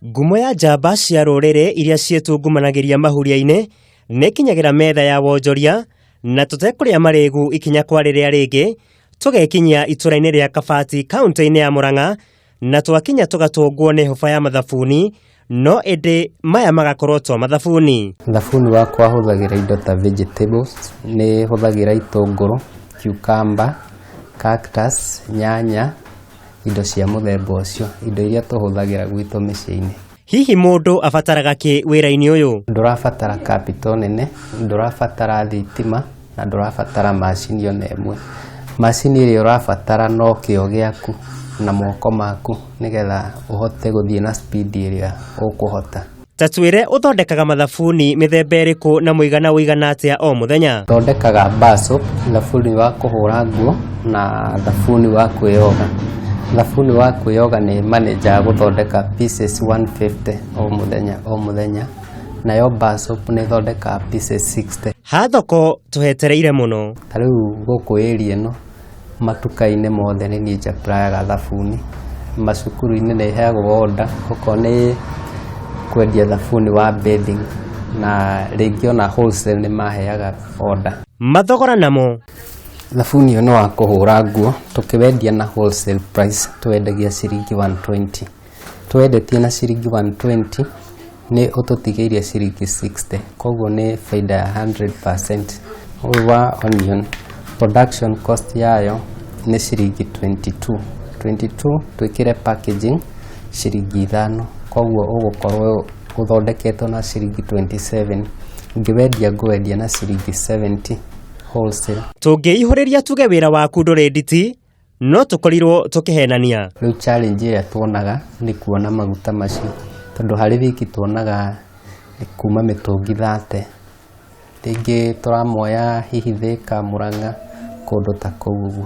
Ngumo ya njamba cia rũrĩrĩ iria ciĩtungumanagĩria mahuria-inĩ nĩkinyagĩra metha ya wonjoria na tũtekũrĩa marĩgu ikinya kwa rĩrĩa rĩngĩ tũgekinyia itũra-inĩ rĩa Kabati kaunti-inĩ ya Murang'a na twakinya tũgatũngwo nĩ hũba ya mathabuni no ĩndĩ maya magakorwo to mathabuni. Thabuni wakwa hũthagĩra indo ta vegetables, nĩ hũthagĩra itũngũrũ, cucumber, cactus, nyanya, indo cia mũthemba ũcio, indo iria tũhũthagĩra gwitũ mĩciĩ-inĩ. Hihi mũndũ abataraga kĩ wĩra-inĩ ũyũ? Ndũrabatara capital nene, ndũrabatara thitima na ndũrabatara macini ona ĩmwe. Macini ĩrĩa ũrabatara no kĩo gĩaku na moko maku nĩgetha ũhote gũthiĩ na speed ĩrĩa ũkũhota. Ta twĩre ũthondekaga mathabuni mĩthemba ĩrĩkũ na mũigana ũigana atĩa o mũthenya? Thondekaga bar soap, thabuni wa kũhũra nguo na thabuni wa kwĩyoga. Thabuni wa kwĩyoga nĩ manĩnjaga gũthondeka pieces 150 o mũthenya o mũthenya, nayo bar soap nĩ thondekaga pieces 60. Ha thoko tũhetereire mũno. Ta rĩu gũkũ area ĩno matuka-inĩ mothe nĩ niĩ njaprayaga thabuni, macukuru-inĩ nĩ heagwo order okorwo nĩ kwendia thabuni wa bathing na rĩngĩ ona wholesale nĩ maheaga order. Mathogora namo. Thabuni ũyũ nĩ wa kũhũra nguo, tũkĩwendia na wholesale price twendagia ciringi 120. Twendetie na ciringi 120 nĩ ũtũtigĩirie ciringi 60, koguo nĩ baida ya 100%. Ũyũ wa onion production cost yayo nĩ ciringi 22. 22 twĩkĩre packaging ciringi 5, koguo ũgũkorwo ũthondeketwo na ciringi 27. Ngĩwendia ngũwendia na ciringi 70 wholesale. Tũngĩihũrĩria tuge wĩra waku ndũrĩ nditi no tũkorirwo tũkĩhenania. Rĩu challenge ĩrĩa tuonaga nĩ kuona maguta macio, tondũ harĩ wiki tuonaga kuma mĩtũngi 30, rĩngĩ tũramoya hihi Thĩka, Murang'a, kũndũ ta kũu ũguo.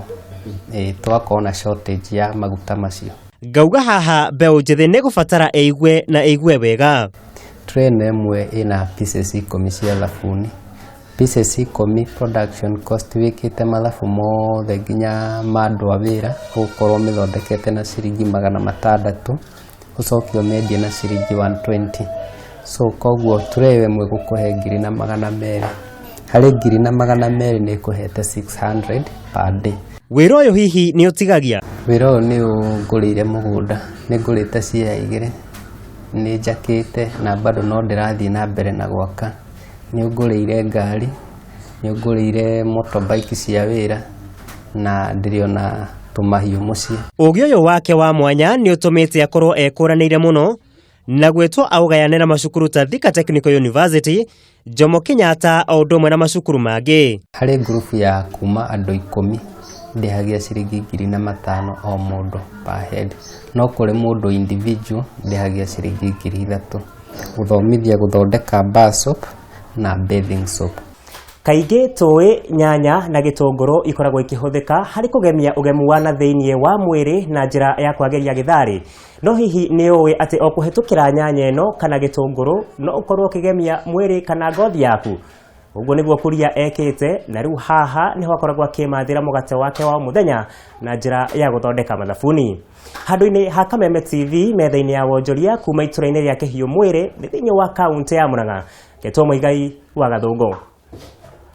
Ĩĩ tũgakorwo na shortage ya maguta macio. Ngauga haha mbeũ njĩthĩ nĩ gũbatara ĩigue na ĩigue wega. Tray ĩno ĩmwe ĩna pieces 10 cia thabuni. Pieces 10 production cost wĩkĩte mathabu mothe nginya ma andũ a wĩra ũgũkorwo ũmĩthondekete na ciringi 600 ũcoke ũmĩendie na ciringi 120. So koguo tray ĩyo ĩmwe ĩgũkũhe 1,200. Harĩ 1,200 nĩ ĩkũhete 600 per day. Wĩra ũyũ hihi nĩ ũtigagia? Wĩra ũyũ nĩ ũngũrĩire mũgũnda, nĩ ngũrĩte ciea 2, nĩ njakĩte na bado no ndĩrathiĩ na mbere na gwaka. Nĩ ũngũrĩire ngari, nĩ ũngũrĩire motorbike cia wĩra na ndĩrĩ ona tũmahiũ mũciĩ. Ũgĩ ũyũ wake wa mwanya nĩ ũtũmĩte akorwo ekũranĩire mũno na gwĩtwo aũgayane na macukuru ta Thika Technical University, Jomo Kenyatta o ũndũ ũmwe na macukuru mangĩ. Harĩ ngurubu ya kuma andũ 10 ndĩhagia ciringi 5,000 o mũndũ per head, no kũrĩ mũndũ individual ndĩhagia ciringi 3,000. Gũthomithia gũthondeka bar soap na bathing soap. Kaingĩ tũĩ nyanya na gĩtũngũrũ ikoragwo ikĩhũthĩka harĩ kũgemia ũgemu wa na thĩiniĩ wa mwĩrĩ na njĩra ya kwagĩria gĩtharĩ. No hihi nĩ ũĩ atĩ o kũhĩtũkĩra nyanya ĩno kana gĩtũngũrũ no ũkorwo ũkĩgemia mwĩrĩ kana ngothi yaku? Ũguo nĩguo Kuria ekĩte na rĩu haha nĩho akoragwo akĩmathĩra mũgate wake wa mũthenya na njĩra ya gũthondeka mathabuni. Handũ-inĩ ha Kameme TV metha-inĩ ya wonjoria kuma itũra-inĩ rĩa Kĩhiũ Mwĩrĩ nĩ thĩinĩ wa kaunti ya Murang'a. Ngetwo Mũigai wa Gathũngũ.